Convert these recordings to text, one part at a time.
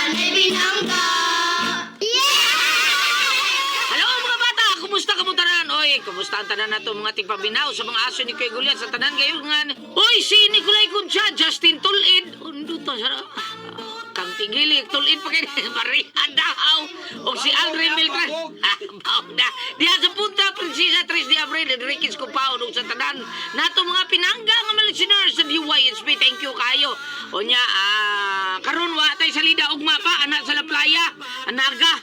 Walay binangga. Yeah! Hello mga bata, kumusta ka mo tanan? Oy, kumusta ang tanan nato mga tigpabinaw sa mga aso ni Kuya Gulian sa tanan gayon nga. Oy, si Nicolay Concha, Justin Tulid. Undo to sa Kang tingili, tulid pa kay Maria Dahaw o si Aldrin Beltran. Baog na. Diha sa Punta Prinsesa 3 de Abril, Enriquez Cupao ug sa tanan nato mga pinangga nga mga listeners sa DYSP. Thank you kayo. Unya, karon wa tay salida ugma pa ana sa La Playa, Naga.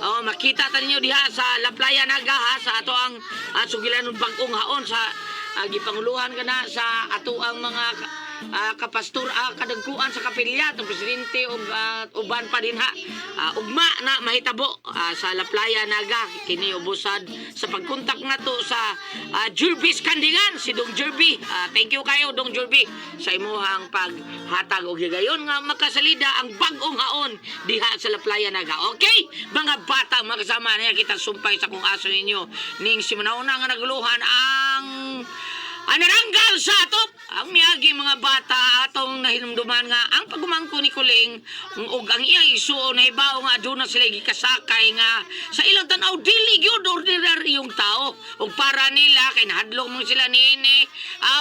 Oh, makita ta ninyo diha sa La Playa Naga ha sa ato ang sugilanon bag-ong haon sa gipanguluhan kana sa ato ang mga kapastor kadagkuan sa kapilya itong presidente ug uban pa din ha. Ugma na mahitabo sa La Playa Naga kini ubosad sa pagkontak nato sa Jervis Kandingan si Dong Jerby. Thank you kayo Dong Jerby sa imuhang paghatag og higayon nga makasalida ang bag-ong haon diha sa La Playa Naga. Okay, mga bata mga kasama niya kita sumpay sa kung aso ninyo ning simanauna nga naguluhan ang naranggal sa atop ang miyagi mga bata atong nahinumduman nga ang pagumangko ni Kuling ug ang iyang isuo na ibaw nga aduna sila gikasakay nga sa ilang tan-aw dili gyud ordinaryong tao ug para nila kay nahadlok mo sila niini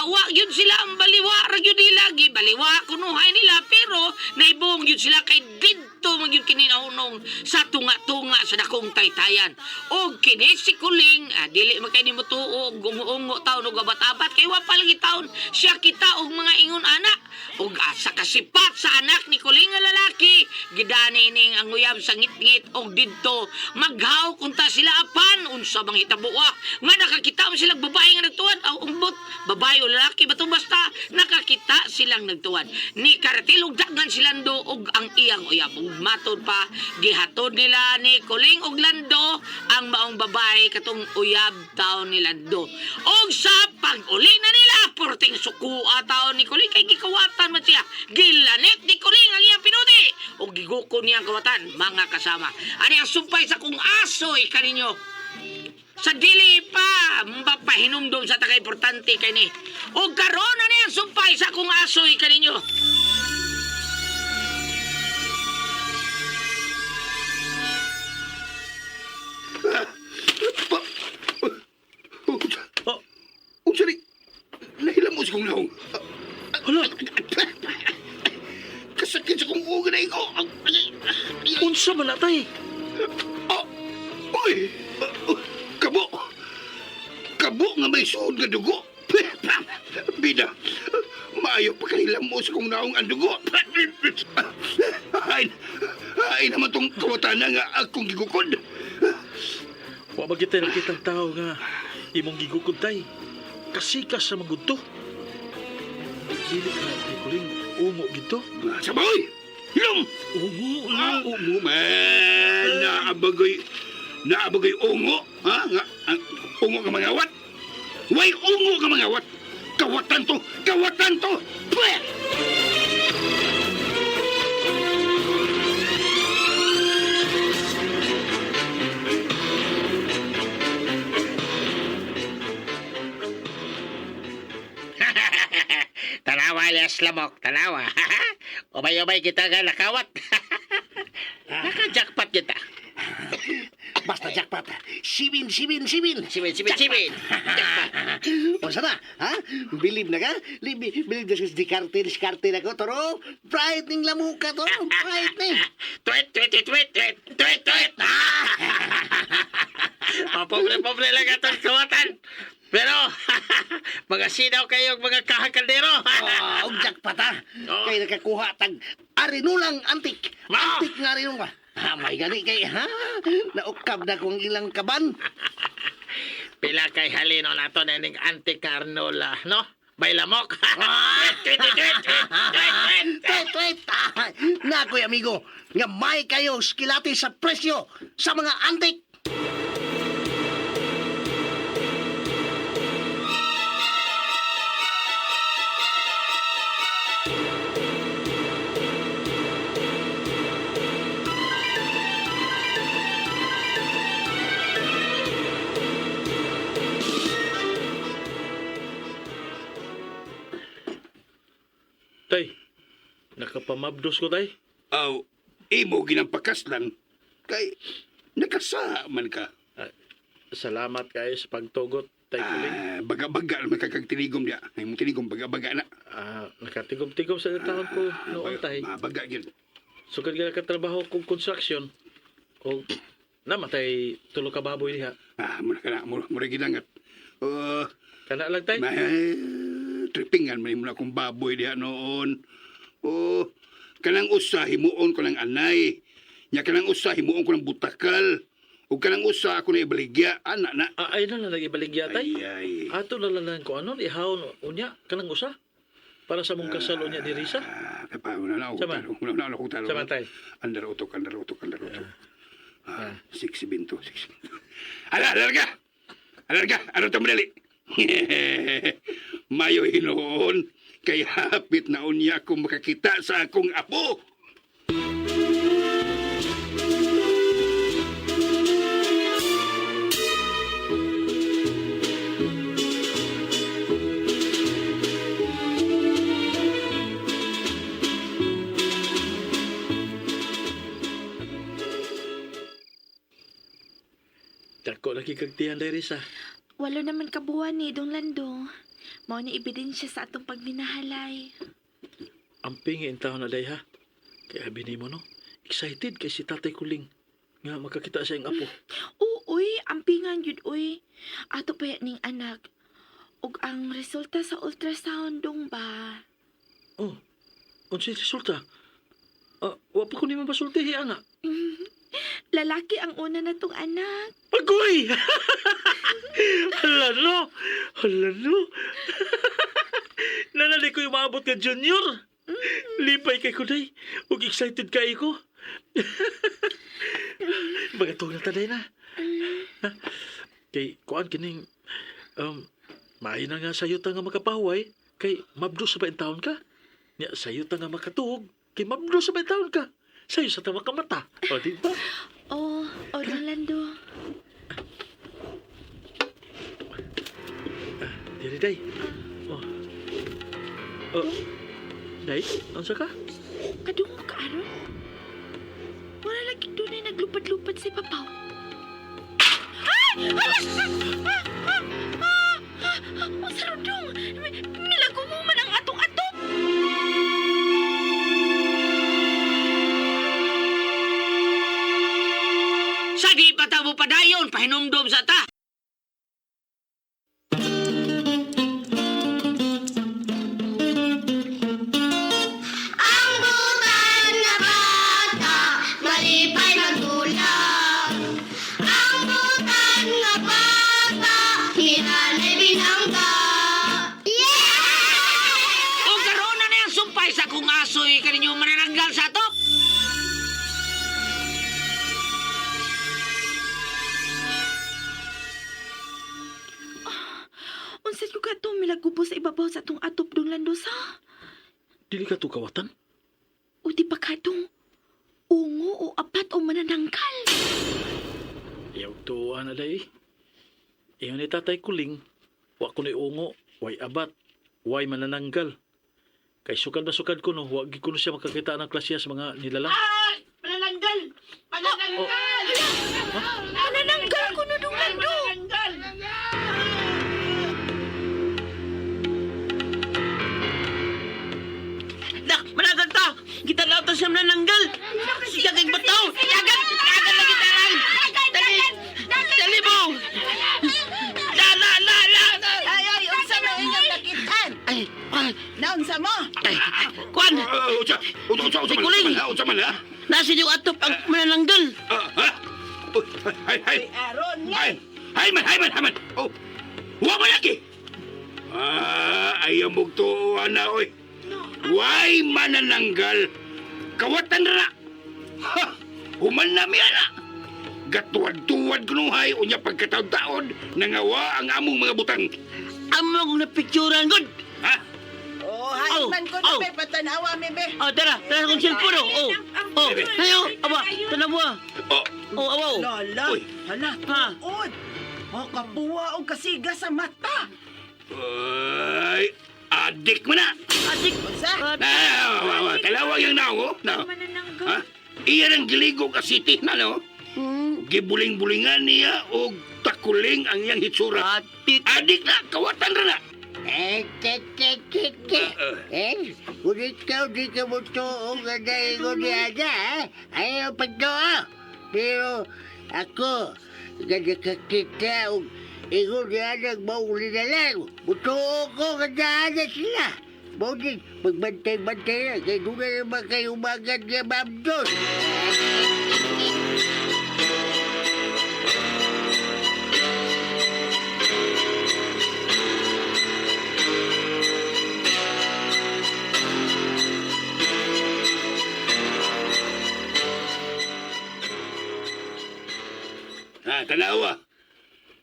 wa gyud sila ang baliwa ra gyud nila gibaliwa kunuhay nila pero naibong gyud sila kay didto man gyud kini nahunong sa tunga-tunga sa dakong taytayan ug kini si Kuling dili man kay nimo tuo ug ungo taon ug abat-abat kay wa pa lagi taon siya kita og mga ingon ana ug asa kasipat sa anak ni Kuling nga lalaki gidani ning ang uyab sa ngitngit og didto maghaw kunta sila apan unsa bang hitaboa nga nakakita man silang babae nga nagtuwad aw umbot babae o lalaki bato basta nakakita silang nagtuwad ni karatil og daghan silando og ang iyang uyab ug matod pa gihatod nila ni Kuling og Lando ang maong babae katong uyab taon ni Lando og sa pag-uli na nila porting sukua taon ni Kuling kay gikawatan man siya gilanit ni Kuling ang iyang pinuti og giguko niya ang kawatan mga kasama ani ang sumpay sa kung asoy kaninyo sa dili pa mapahinumdum sa taka importante kini og karon na niya ang sumpay sa kung asoy kaninyo. Pa... Unsa? Unsa ni? Nahila mo sa kong naong. Hala, Kasakit sa kong ugan na ikaw. unsa man na tay? Ah, Uy! Kabo! Kabo nga may suod nga dugo. Bida, maayo pa kahila mo sa kong naong ang dugo. Ay, ay naman tong kawatan na nga akong gigukod. Wa ba kita nakitang tao nga imong gigukod tay? Kasikas sa manggod to. Dili ka tay kuling ungo gito. Saboy! Hilom! Ungo Ah, lang. ungo man! Naabagay, naabagay ungo, ha? Nga, ang, ungo nga mga wat? Way ungo nga mga wat! Kawatan to! Kawatan to! Pweh! Tanawa, Elias Lamok. Tanawa. Ubay-ubay kita nga nakawat. Naka-jackpot kita. Basta jackpot. Sibin, sibin, sibin. Sibin, sibin, sibin. Unsa na, ha? Believe na ka? Believe na sa diskarte, diskarte na ko, toro. Bright ning lamuka, toro. Bright ning. Tweet, tweet, tweet, tweet, tweet, tweet, tweet. Papobre-pobre lang atong kawatan. Pero, mga sinaw kayo, mga kahakaldero. Oh, og jackpot, ha? Oo. Kay nakakuha tag arinulang antik. Ah. Antik nga arinula. Ha, may gani kay, ha? Naukab na kong ilang kaban. Pila kay halino nato na ining anti-carnola, no? May lamok. Tweet, tweet, tweet, tweet, tweet, tweet. Wait, wait. Ah, nakoy amigo, nga may kayo skilati sa presyo sa mga antik. Tay, nakapamabdos ko tay. Aw, Imo ginampakaslan kay nakasa man ka. Salamat kayo sa pagtugot, Tay Kuling. Ah, baga-baga naman kag tinigom diya. Ay mong tinigom baga-baga na. Ah, nakatigom-tigom sa taon ko noon, Tay. Ah, baga gyud. Sugad ka nakatrabaho kong construction. O namatay tulo ka baboy diha. Ah, mura ka na, mura, mura gidangat. Uh, Kana lang, Tay. may tripingan man mo na akong baboy diha noon. Oh, kanang usa himuon ko ng anay. Nya kanang usa himuon ko ng butakal. Ug kanang usa ako na ibaligya ana na. Ah, ay na lang nag-ibaligya, Tay. Ay ay. Ato na lang lang ko anon ihawon unya kanang usa para sa mong kasal unya ni Risa. Ah, pa una na ako Sama. talo. Una na ako talo. Sama, Tay. Andar utok, andar utok, andar utok. Ah, 6.20, 6.20. Ala, alarga! Alarga! Ano ito madali? Mayo hinuon, kay hapit na unya ko makakita sa akong apo. Dako lagi kag tiyan day Risa. Walo naman kabuwan ni Dong Lando. Mao ni ebidensya sa atong pagminahalay. Amping in taon na day ha. Kay abi nimo no. Excited kay si Tatay Kuling nga makakita sa iyang apo. Uy, ampingan yun uy. Ato pa yan ning anak. Ug ang resulta sa ultrasound dong ba? Oh. Unsay resulta? Ah, wa pa ko nimo masultihi ana. Lalaki ang una na tong anak. Agoy! Hala no! Hala no! Nanali ko yung maabot ka junior! Lipay kay Kuday. Ug excited kay ko. Bagatog na taday na. Ha? Kay kuan kining maayo na nga sayo ta nga makapahuway kay mabdo sa ba taon ka? Nya sayo ta nga makatuog kay mabdo sa ba taon ka? Sayo sa ta makamata. O di ba? Oh, oh Dong Lando. Diri day. Oh. Oh. Day, unsa ka? Kadungog ka aron. Wala lagi dunay naglupad-lupad sa ibabaw. Ay! Ala! Ah! Ah! Ah! Ah! Ah! Unsa ron dong? Milago mo man ang atong atop. Sa di pa ta mo padayon, pahinumdom sa ta. Ang butan na bata, malipay magdulak. Ang butan na bata, hinanay binangga. Yeah! O karoon na na yung sumpay sa kung asoy kaninyo manananggal sa atop. Unsa ko ka to milagubo sa ibabaw sa atong atop dong landos ha? Dili ka to kawatan? O di pa kadong ungo o apat o mananangkal. Yaw tuwa na day. Iyon ni Tatay Kuling, wa ko ni ungo, way abat, way manananggal. Kay sukad na sukad ko no, wa gid ko no siya makakita ng klase sa mga nilalang. Ay! Manananggal! Manananggal! Manananggal ko no dong lando. Manananggal! Dak, managan ta! Kita na ta siya manananggal! Siya kay bataw! Dagan! Dagan lagi tanan! Dali! Dali mo! La la la la! Ay, ay, unsa man inyong nakitaan? Ay, ay, Naunsa mo? ay, kuan! Ah, unsa? Unsa unsa unsa man? Kuling! Unsa man ha? Nasa yung atop ang manananggal! Ah, ha? Uy, Hay hay. Aron nga. Hay, hay man, hay man, hay man. Oh. Wa man lagi. Ah, ayaw mong tuwa na oy. Way manananggal. Kawatan na. Ha! Human na mi ana. Gatuwad-tuwad kunuhay unya pagkataon-taon nangawa ang among mga butang. Amo kong napicturan, god! Ha? Oh, hay Oh, man ko na oh. be patanawa mi be. Oh, tara! Tara akong cellphone, oh! Oh, oh, ayo! Aba, tanawa! Oh, Oh, awaw! Lala, Uy. hala, Ha? tuod. Oh, kapuwa og kasiga sa mata. Ay, adik mo na. Adik! Unsa? Na, wa, wa, kalawang yung naong, oh. Na. Manananggal. Ha? Iyan ang giligog a city na no. Gibuling-bulingan niya og takuling ang iyang hitsura. Atik. Adik na, kawatan ra na. Eh, te, te, te, te. Eh, kung ikaw di ka mo tuong nga dahil ni Ada, ha? Ayaw pagdoa. Pero ako, nga nakakita og ingon ni Ada mauli na lang. Mutuo ko nga naana sila. Mao din, magbantay-bantay na. Kaya doon na naman kayo umagad nga ma'am doon. Ha, tanawa.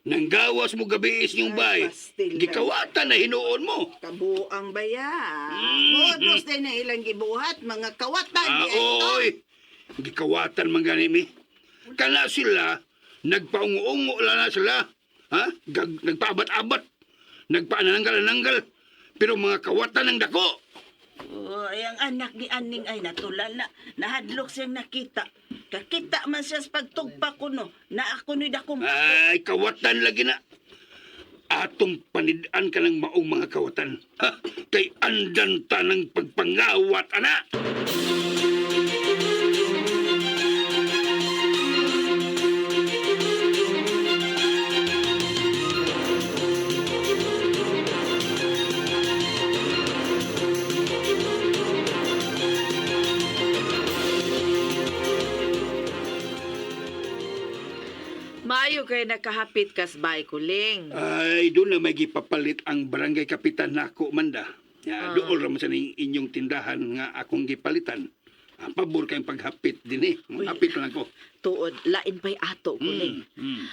Nanggawas mo gabi is yung bay. Ay, pastil. Gikawatan na hinuon mo. Kabuang baya. Modus din na ilang gibuhat, mga kawatan. Ah, di ay ito. oy. Gikawatan man gani mi. Kana sila, nagpaungo-ungo lang na sila. Ha? Nagpaabat-abat. Nagpaananggal-ananggal. Pero mga kawatan ng dako. Oh, ay, ang anak ni Aning ay natulala. Nahadlok siyang nakita. Kakita man siya sa pagtugpa ko no. Na ako ni dakong Ay, kawatan lagi na. Atong panidaan ka ng maong mga kawatan. Ha? Kay andan ta ng pagpangawat, ana. Maayo kay nakahapit kas bay kuling. Ay, doon na may gipapalit ang barangay kapitan nako manda. Ya, doon ra man sa ning inyong tindahan nga akong gipalitan. Ah, pabor kayong paghapit din eh. Hapit lang ko. Tuod lain pay ato kuling. Mm,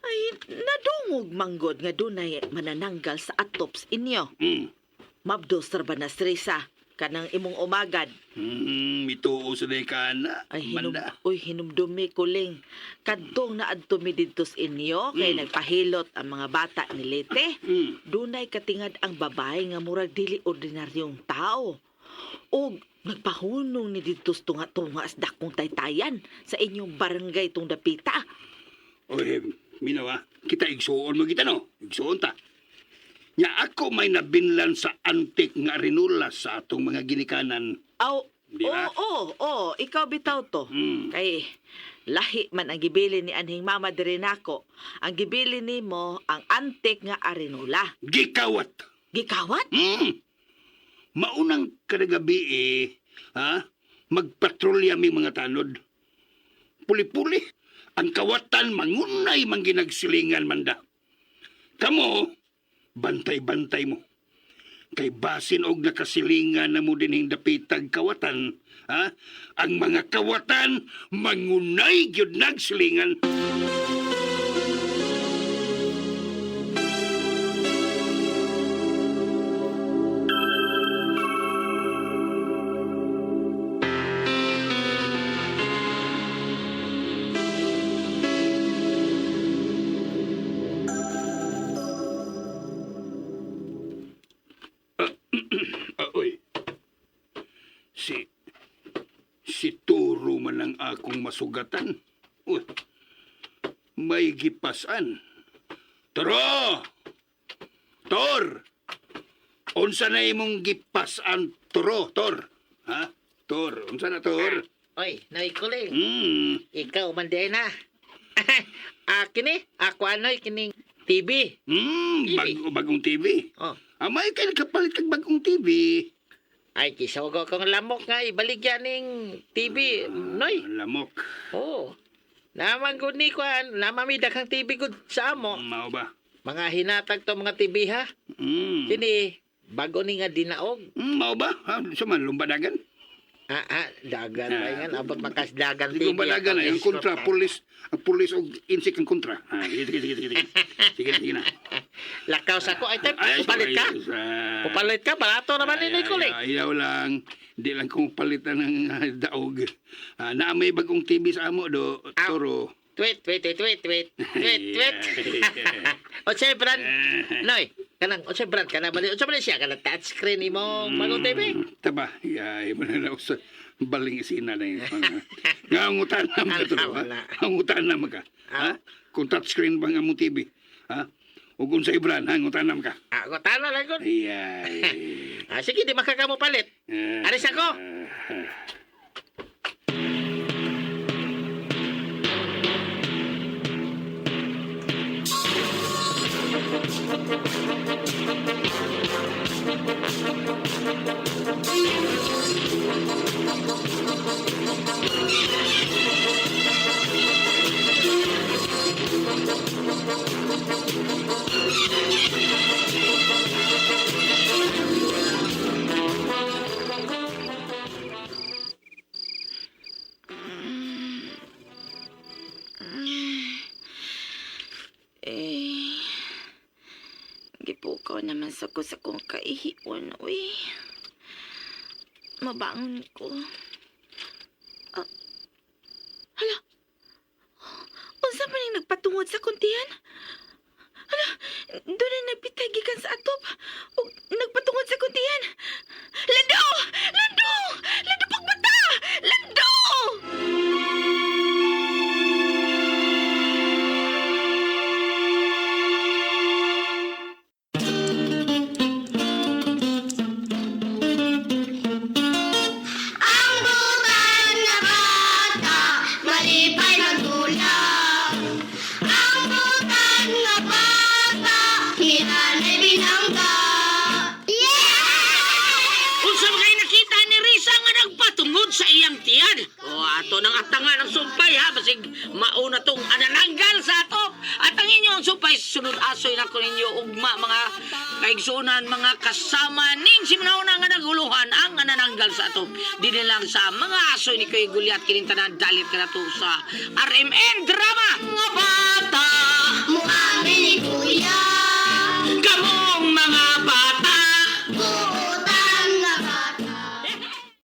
Ay nadungog manggod nga dunay manananggal sa atops inyo. Mabdos ra ba na stresa kanang imong umagad. Ituo sa day ka na. Ay hinum Manda. uy hinumdumi kuling. Kadtong naadto mi didto sa inyo kay nagpahilot ang mga bata ni Lete. Dunay katingad ang babae nga murag dili ordinaryong tao. Og nagpahunong ni didto sa tunga-tunga sa dakong taytayan sa inyong barangay tong dapita. Oy, minaw ah. Kita igsuon mo kita no. Igsuon ta. Nya ako may nabinlan sa antik nga rinula sa atong mga ginikanan. Aw, Di ba? oo, oo, oo, ikaw bitaw to. Kay lahi man ang gibili ni anhing mama diri nako. Ang gibili nimo ang antik nga arinula. Gikawat. Gikawat? Maunang kadagabi eh, ha? Magpatrolya mi mga tanod. Puli-puli. Ang kawatan mangunay man ginagsilingan manda. Kamo, bantay-bantay mo. Kay basin og nakasilingan na mo dinhing dapitag kawatan, ha? Ang mga kawatan mangunay gyud nagsilingan. Ah, oy. Si si Turo man ang akong masugatan. Uy. May gipasan. Toro! Tor! Unsa na imong gipasan, Toro, Tor? Ha? Tor, unsa na Tor? Oy, Noy Kuling. Ikaw man din na. Ah, kini, ako anoy kining TV. TV. Bagong TV. Oh. Amay kay nakapalit kag bagong TV. Ay, kisugo kong lamok nga ibaligya ning TV, Noy. Lamok. Oh. Naman gud ni kuan, namami daghang TV gud sa amo. Mao ba? Mga hinatag to mga TV ha. Kini bago ni nga dinaog. Mao ba? Ha, sa man lumbadagan? Ah, ah, dagan ba nga abot makas dagan Hindi TV. ko balagan ay ang kontra pulis, ang pulis og insik ang kontra. Ah, sige sige sige sige. Sige na, sige na. Lakaw sa ko ay type, Ay, pupalit ka. sorry, sorry. Pupalit ka, barato naman Ay, ni ay, Kuling. ay, Ayaw lang. Di lang kong palitan ng daog. Ah, naa may bagong TV sa amo do, Aw. Toro. Tweet, tweet, tweet, tweet, tweet, tweet, tweet. Unsay brand? Noy, kanang unsay brand kana ba? Unsa ba ni siya kanang touchscreen imong bagong TV? Taba, ay mo na sa Baling isina na yun. Nga ang utan na mga to, ha? Wala. Ang utan na mga. Ha? Kung touchscreen ba nga mong TV? Ha? O kung sa ibran, ha? Ang utan na mga. Ah, ngutana lang gud. Ay, ay. Ah, sige, di makakamo palit. Aris ako. Eh, gipukaw naman sa ko sa kong kaihion, uy. Mabangon ko. Ah, hala, unsa man yung nagpatungod sa kuntian? Hala, doon na nagpitay gikan sa atop. Ug nagpatungod sa kuntian. Lando! Lando! Lando, pagbata! Lando! Ang butan na bata, malipay magdulak. Ang butan na bata, hinanay binangga. Yeah! Unsa man kay nakita ni Risa nga nagpatungod sa iyang tiyan? O ato nang atangan ang sumpay ha, basig mauna tong anananggal sa ato. At ang inyong sumpay sunod asoy na ko ninyo ugma mga kaigsuonan, mga kasama ning simnauna nga naguluhan ang anananggal sa ato. Dili lang sa mga asoy ni Kuya Gulyat kining tanan dalit kanato sa RMN Drama nga bata. Muamini.